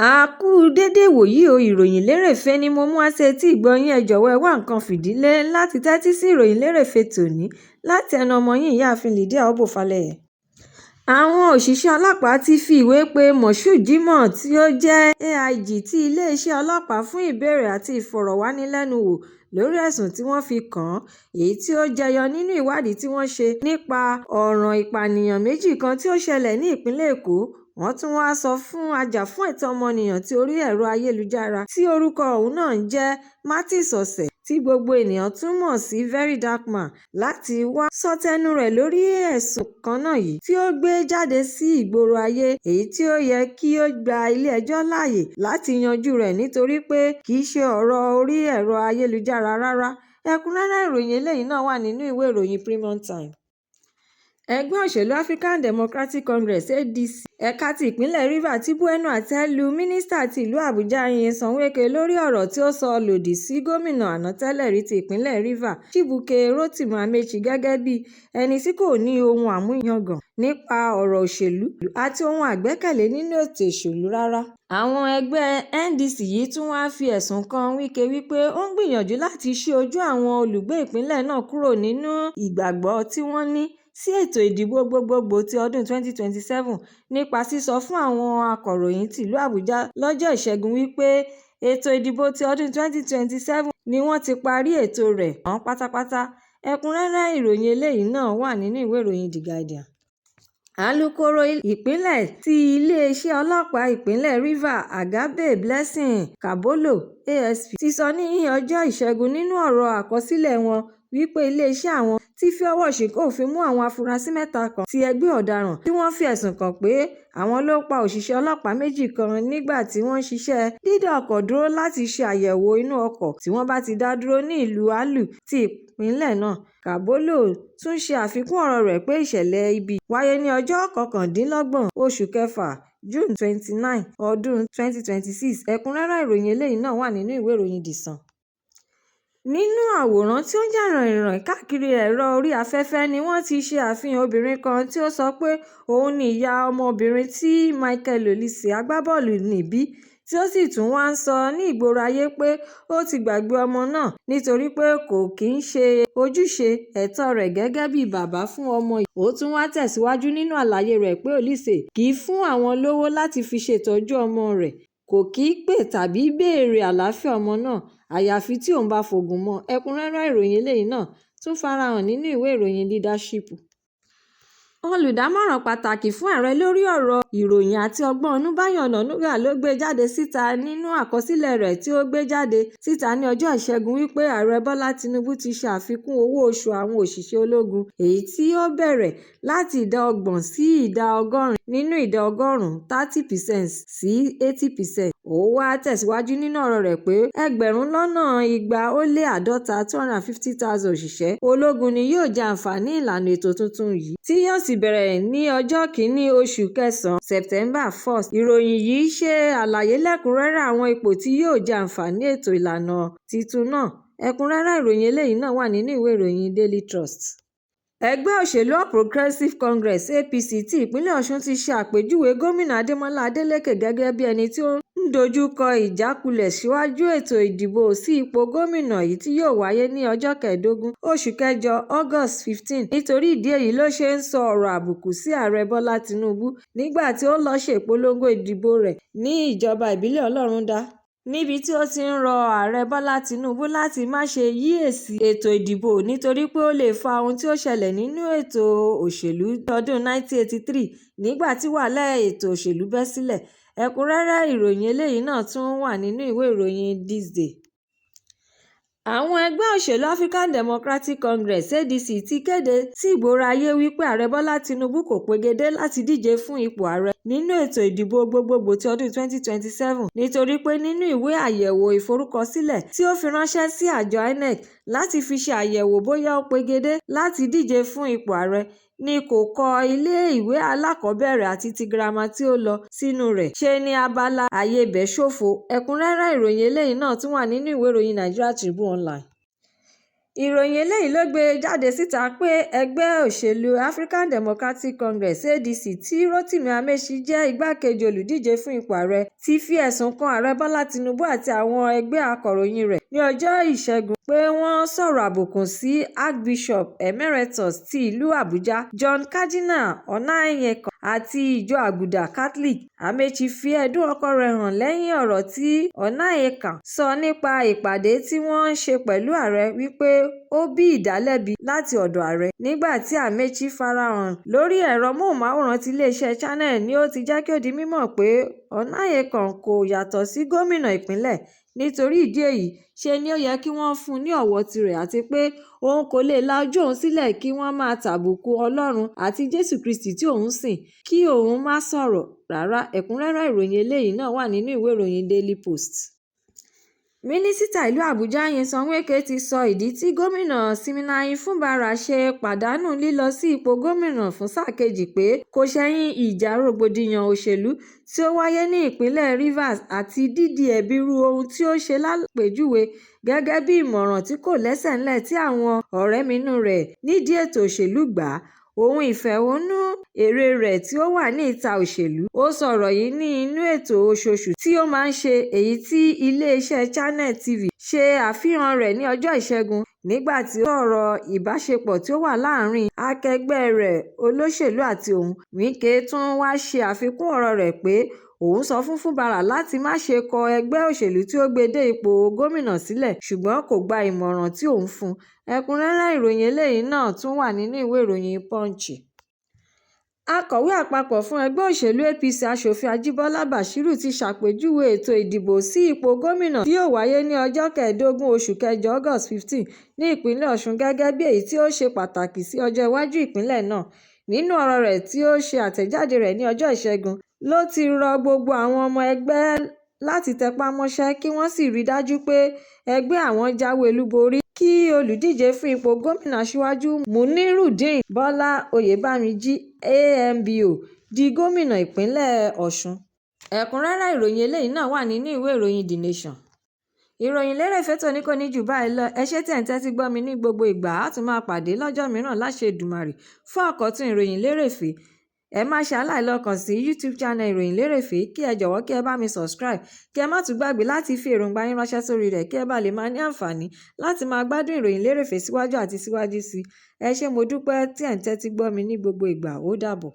A kú dédé ìwòyí o. Ìròyìn lérèfé ni mo mú wá sí etí ìgbọ́ yín. Ẹ jọ̀wọ́, ẹ wá nǹkan fìdí lé láti tẹ́tí sí ìròyìn lérèfé tòní láti ẹnu ọmọ yín, Ìyáàfin Lydia Obofaleye. Àwọn òṣìṣẹ́ ọlọ́pàá ti fi ìwé pe Moshood Jimoh, tí ó jẹ́ AIG ti iléeṣẹ́ ọlọ́pàá, fún ìbéèrè àti ìfọ̀rọ̀wánilẹ́nuwò lórí ẹ̀sùn tí wọ́n fi kàn án, èyí tí ó jẹyọ nínú ìwádìí tí wọ́n ṣe nípa ọ̀ràn ìpànìyàn méjì kan tí ó ṣẹlẹ̀ ní ìpínlẹ̀ Èkó. Wọ́n tún wáá sọ fún ajàfúnẹ̀tọ́ ọmọnìyàn tí orí ẹ̀rọ ayélujára tí orúkọ òun náà ń jẹ́ Martins Otse, tí gbogbo ènìyàn tún mọ̀ sí VeryDarkMan, láti wáá sọ tẹnu rẹ̀ lórí ẹ̀sùn kan náà yìí tí ó gbé jáde sí ìgboro ayé, èyí tí ó yẹ kí ó gba ilé-ẹjọ́ láàyè láti yanjú rẹ̀ nítorí pé kì í ṣe ọ̀rọ̀ orí ẹ̀rọ ayélujára rárá. Ẹ̀kúnrẹ́rẹ́ ìròyìn eléyìí náà wà nínú ìwé ìròyìn Premium Times. Ẹgbẹ́ òṣèlú African Democratic Congress, ADC, ẹ̀ka ti ìpínlẹ̀ Rivers ti bu ẹnu àtẹ́ lu Mínísítà ti ìlú Àbújá Nyesom Wike lórí ọ̀rọ̀ tí ó sọ lòdì sí gómìnà àná tẹ́lẹ̀rí ti ìpínlẹ̀ Rivers, Chibuike Rotimi Amaechi, gẹ́gẹ́ bí ẹni tí kò ní ohun àmúyangàn nípa ọ̀rọ̀ òṣèlú àti ohun àgbẹ́kẹ̀lé nínú ètò òṣèlú rárá. Àwọn ẹgbẹ́ NDC yìí tún wáá fi ẹ̀sùn kan Wike wípé ó ń gbìyànjú láti ṣí ojú àwọn olùgbé ìpínlẹ̀ náà kúrò nínú ìgbàgbọ́ tí wọ́n ní sí ètò ìdìbò gbogbogbòó ti ọdún 2027 nípa sísọ fún àwọn akọ̀ròyìn tìlú Àbújá lọ́jọ́ Ìṣẹ́gun wípé ètò ìdìbò ti ọdún 2027 ni wọ́n ti parí ètò rẹ̀ tán pátápátá. Ẹ̀kúnrẹ́rẹ́ ìròyìn eléyìí náà wà nínú ìwé ìròyìn The Guardian. Alūkkóró ìpínlẹ̀ tí iléeṣẹ́ ọlọ́pàá ìpínlẹ̀ Rivers, Agabe Blessing Kabrolo, ASP, ti sọ ní ọjọ́ Ìṣẹ́gun nínú ọ̀rọ̀ àkọsílẹ̀ wọn wípé iléeṣẹ́ àwọn ti fi ọwọ́ ṣìnkún òfin mú àwọn afurasí mẹ́ta kan ti ẹgbẹ́ ọ̀daràn tí wọ́n fi ẹ̀sùn kàn pé àwọn ló pa òṣìṣẹ́ ọlọ́pàá méjì kan nígbà tí wọ́n ń ṣiṣẹ́ dídá ọkọ̀ dúró láti ṣe àyẹ̀wò inú ọkọ̀ tí wọ́n bá ti dá dúró ní ìlú Alu ti ìpínlẹ̀ náà. Kabrolo tún ṣe àfikún ọ̀rọ̀ rẹ̀ pé ìṣẹ̀lẹ̀ ibi wáyé ní ọjọ́ 29 oṣù kẹfà, June 29, ọdún 2026. Ẹ̀kúnrẹ́rẹ́ ìròyìn eléyìí náà wà nínú ìwé ìròyìn The Sun. Nínú àwòrán tí ó ń jà ròhìnròhìn káàkiri ẹ̀rọ orí afẹ́fẹ́ ni wọ́n ti ṣe àfihàn obìnrin kan tí ó sọ pé òun ni ìyá ọmọbìnrin tí Michael Olise, agbábọ́ọ̀lù nì bí, tí ó sì tún wá ń sọ ní ìgboro ayé pé ó ti gbàgbé ọmọ náà nítorí pé kò kí ń ṣe ojúṣe ẹ̀tọ́ rẹ̀ gẹ́gẹ́ bí bàbá fún ọmọ yìí. Ó tún wá tẹ̀síwájú nínú àlàyé rẹ̀ pé Olise kì í fún àwọn lówó láti fi ṣètọ́jú ọmọ rẹ̀, kò kì í pè tàbí béèrè àlàáfíà ọmọ náà àyàfi tí òun bá fògùn mọ́. Ẹ̀kúnrẹ́rẹ́ ìròyìn eléyìí náà tún farahàn nínú ìwé ìròyìn Leadership. Olùdámọ̀ràn pàtàkì fún ààrẹ lórí ọ̀rọ̀ ìròyìn àti ọgbọ́n-inú, Báyọ̀ Ọ̀nànúgà, ló gbé e jáde síta nínú àkọsílẹ̀ rẹ̀ tí ó gbé jáde síta ní ọjọ́ Ìṣẹ́gun wípé Ààrẹ Bọ́lá Tinubu ti ṣe àfikún owó oṣù àwọn òṣìṣẹ́ ológun, èyí tí ó bẹ̀rẹ̀ láti ìdá 30 sí ìdá 80 nínú ìdá ọgọ́rùn-ún, 30% sí 80%. Ó wáá tẹ̀síwájú nínú ọ̀rọ̀ rẹ̀ pé 250,000, 250,000 òṣìṣẹ́ ológun ni yóò jẹ àǹfààní ìlànà ètò tuntun yìí tí yóò sì bẹ̀rẹ̀ ní ọjọ́ 1 oṣù kẹsàn-án, September 1. Ìròyìn yìí ṣe àlàyé lẹ́kùn-únrẹ́rẹ́ àwọn ipò tí yóò jẹ àǹfààní ètò ìlànà tuntun náà. Ẹ̀kúnrẹ́rẹ́ ìròyìn eléyìí náà wà nínú ìwé ìròyìn Daily Trust. Ẹgbẹ́ òṣèlú All Progressives Congress, APC, ti ìpínlẹ̀ Ọ̀ṣun ti ṣe àpèjúwe Gómìnà Adémọ́lá Adélékè gẹ́gẹ́ bí ẹni tí ó ń dojú kọ ìjákulẹ̀ síwájú ètò ìdìbò sí ipò gómìnà èyí tí yóò wáyé ní ọjọ́ 15 oṣù kẹjọ, August 15. Nítorí ìdí èyí ló ṣe ń sọ ọ̀rọ̀ àbùkù sí Ààrẹ Bọ́lá Tinubu nígbà tí ó lọ́ọ́ ṣe ìpolongo ìdìbò rẹ̀ ní ìjọba ìbílẹ̀ Ọlọ́rundá, níbi tí ó ti ń rọ Ààrẹ Bọ́lá Tinubu láti má ṣe yí èsì ètò ìdìbò nítorí pé ó lè fa ohun tí ó ṣẹlẹ̀ nínú ètò òṣèlú ọdún 1983 nígbà tí wàhálà ètò òṣèlú bẹ́ sílẹ̀. Ẹ̀kúnrẹ́rẹ́ ìròyìn eléyìí náà tún wà nínú ìwé ìròyìn Thisday. Àwọn ẹgbẹ́ òṣèlú African Democratic Congress, ADC, ti kéde sí ìgboro ayé wípé Ààrẹ Bọ́lá Tinubu kò pegedé láti díje fún ipò ààrẹ nínú ètò ìdìbò gbogbogbò ti ọdún 2027 nítorí pé nínú ìwé àyẹ̀wò ìforúkọsílẹ̀ tí ó fi ránṣẹ́ sí àjọ INEC láti fi ṣe àyẹ̀wò bóyá ó pegedé láti díje fún ipò ààrẹ ni kò kọ ilé-ìwé alákọ̀ọ́bẹ̀rẹ̀ àti ti girama tí ó lọ sínú rẹ̀, ṣe ní abala ààyè ibẹ̀ ṣófo. Ẹ̀kúnrẹ́rẹ́ ìròyìn eléyìí náà tún wà nínú ìwé ìròyìn Nigeria Tribune Online. Ìròyìn eléyìí ló gbé e jáde síta pé ẹgbẹ́ òṣèlú African Democratic Congress (ADC) tí Rotimi Amaechi jẹ́ igbákejì olùdíje fún ipò ààrẹ ti fi ẹ̀sùn kan Ààrẹ Bọ́lá Tinubu àti àwọn ẹgbẹ́ akọ̀ròyìn rẹ̀ ní ọjọ́ Ìṣẹ́gun pé wọ́n sọ̀rọ̀ àbùkù sí Archbishop Emeritus ti ìlú Àbújá John Cardinal Onaiyekan àti Ìjọ Àgùdà Catholic. Amaechi fi ẹ̀dùn ọkàn rẹ̀ hàn lẹ́yìn ọ̀rọ̀ tí Onaiyekan sọ nípa ìpàdé tí wọ́n ṣe pẹ̀lú ààrẹ wípé ó bí ìdálẹ́bi láti ọ̀dọ̀ ààrẹ. Nígbà tí Amaechi farahàn lórí ẹ̀rọ móhùnmáwòrán ti iléeṣẹ́ Channel ni ó ti jẹ́ kí ó di mímọ̀ pé Onaiyekan kò yàtọ̀ sí gómìnà ìpínlẹ̀, nítorí ìdí èyí ṣe ni ó yẹ kí wọ́n fún un ní ọ̀wọ̀ tirẹ̀ àti pé òun kò lè la ojú òun sílẹ̀ kí wọ́n máa tàbùkù Ọlọ́run àti Jésù Kristi tí òun ń sìn kí òun má sọ̀rọ̀ rárá. Ẹ̀kúnrẹ́rẹ́ ìròyìn eléyìí náà wà nínú ìwé ìròyìn Daily Post. Mínísítà ìlú Àbújá Nyesom Wike ti sọ ìdí tí gómìnà Siminalayi Fubara ṣe pàdánù lílọ sí ipò gómìnà fún sáà kejì pé kò ṣẹ̀yìn ìjà rògbòdìyàn òṣèlú tí ó wáyé ní ìpínlẹ̀ Rivers àti dídi ẹ̀bi ru ohun tí ó ṣe lápèjúwe gẹ́gẹ́ bí ìmọ̀ràn tí kò lẹ́sẹ̀ ńlẹ̀ tí àwọn ọ̀rẹ́mínú rẹ̀ nídìí ètò òṣèlú gbà òun ìfẹ̀hónú èrè rẹ̀ tí ó wà ní ìta òṣèlú. Ó sọ ọ̀rọ̀ yìí ní inú ètò oṣooṣù tí ó máa ń ṣe èyí tí iléeṣẹ́ Channel TV ṣe àfihàn rẹ̀ ní ọjọ́ Ìṣẹ́gun nígbà tí ó sọ̀rọ̀ ìbáṣepọ̀ tí ó wà láàárín akẹgbẹ́ rẹ̀ olóṣèlú àti òun. Wike tún wá ṣe àfikún ọ̀rọ̀ rẹ̀ pé òun sọ fún Fubara láti má ṣe kọ ẹgbẹ́ òṣèlú tí ó gbé e dé ipò gómìnà sílẹ̀ ṣùgbọ́n kò gba ìmọ̀ràn tí òun fún un. Ẹ̀kúnrẹ́rẹ́ ìròyìn eléyìí náà tún wà nínú ìwé ìròyìn Punch. Akọ̀wé àpapọ̀ fún ẹgbẹ́ òṣèlú APC Aṣòfin Ajíbọ́lá Bàṣírù ti ṣàpèjúwe ètò ìdìbò sí ipò gómìnà tí yóò wáyé ní ọjọ́ kẹẹ̀ẹ́dógún oṣù kẹjọ August 15 ní ìpínlẹ̀ Ọ̀ṣun gẹ́gẹ́ bí èyí tí ó ṣe pàtàkì sí ọjọ́ iwájú ìpínlẹ̀ náà. Nínú ọ̀rọ̀ rẹ̀ tí ó ṣe àtẹ̀jáde rẹ̀ ní ọjọ́ Ìṣẹ́gun ló ti rọ gbogbo àwọn ọmọ ẹgbẹ́ láti tẹpá mọ́ṣẹ́ kí wọ́n sì rí i dájú pé ẹgbẹ́ àwọn jáwé olúborí kí olùdíje fún ipò gómìnà Aṣíwájú Munirudeen Bọ́lá Oyèbámijí AMBO di gómìnà ìpínlẹ̀ Ọ̀ṣun. Ẹ̀kúnrẹ́rẹ́ ìròyìn eléyìí náà wà nínú ìwé ìròyìn The Nation. Ìròyìn lérèfé tòní kò ní jù báyìí lọ. Ẹ ṣé tí ẹ̀ ń tẹ́tí gbọ́ mi ní gbogbo ìgbà. A tún máa pàdé lọ́jọ́ mìíràn láṣẹ Èdùmàrè fún àkọ́tún ìròyìn lérèfé. Ẹ má ṣe aláìlọ kàn sí YouTube channel ìròyìn lérèfé kí ẹ jọ̀wọ́ kí ẹ bá mi subscribe kí ẹ má tún gbàgbé láti fi èròǹgbà yín ránṣẹ́ sórí rẹ̀ kí ẹ bá lè máa ní àǹfààní láti máa gbádùn ìròyìn lérèfé síwájú àti síwájú sí i. Ẹ ṣé, mo dúpẹ́ tí ẹ̀ ń tẹ́tí gbọ́ mi ní gbogbo ìgbà. Ó dàbọ̀.